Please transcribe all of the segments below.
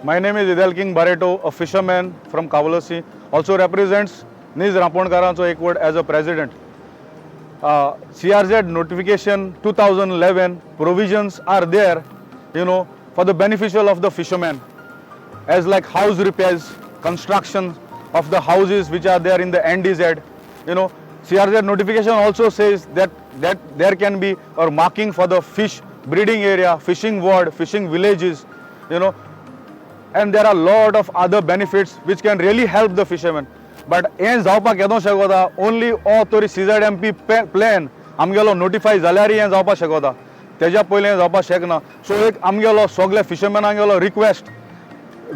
My name is Idel King Barreto, a fisherman from Cavelossim, also represents Niz Raponkarancho Ekvott as a president. CRZ notification 2011 provisions are there, for the beneficial of the fishermen, as like house repairs, construction of the houses which are there in the NDZ. CRZ notification also says that there can be or marking for the fish breeding area, fishing ward, fishing villages, and there are lot of other benefits which can really help the fishermen. But हें जावपाक केदो शकता? Only ओ तरी CZMP plan आमगेलो notify जाल्यारय हें जावपाक शकता. तेज्या पयलीं हें जावपाक शकना. सो एक आमगेलो सगल्या फिशरमॅनांगेलो रिक्वेस्ट,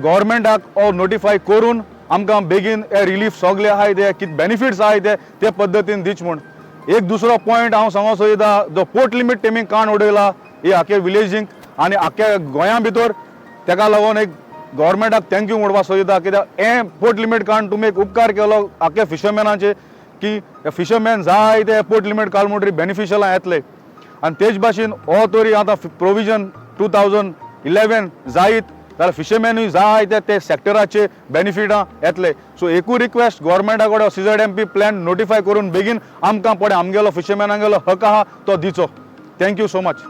गव्हर्मेंटाक हो नोटिफाय करून आमकां बेगीन हे रिलीफ सगळे आहाय ते कितें बेनिफिट्स आहाय ते ते पद्दतीन दिच म्हूण. एक दुसरो पॉयंट हांव सांगो सोदिता, जो पोर्ट लिमीट तेमी काण उडयला ही आख्या विलेजींक आनी आख्या गोंया भितर, तेका लागून एक गव्हर्मेंटाक thank you म्हणपाक सोदिता, कित्याक हें पोर्ट लिमीट काडून तुमी एक उपकार केलो आख्या फिशरमॅनाचे की फिशरमॅन जाय ते पोर्ट लिमीट काड म्हणटरी बेनिफिशियलां येतले. आनी तेच भाशेन हो तरी आतां प्रोविजन 2011 जायत जाल्यार फिशरमॅनूय जाय ते ते सॅक्टराचे बेनिफिटां येतले. सो एकूय रिक्वेस्ट गव्हर्मेंटा कडेन, सीझेडएमपी प्लॅन नोटिफाय करून बेगीन आमकां पळय आमगेलो फिशरमॅनांगेलो हक आहा तो दिचो. Thank you so much.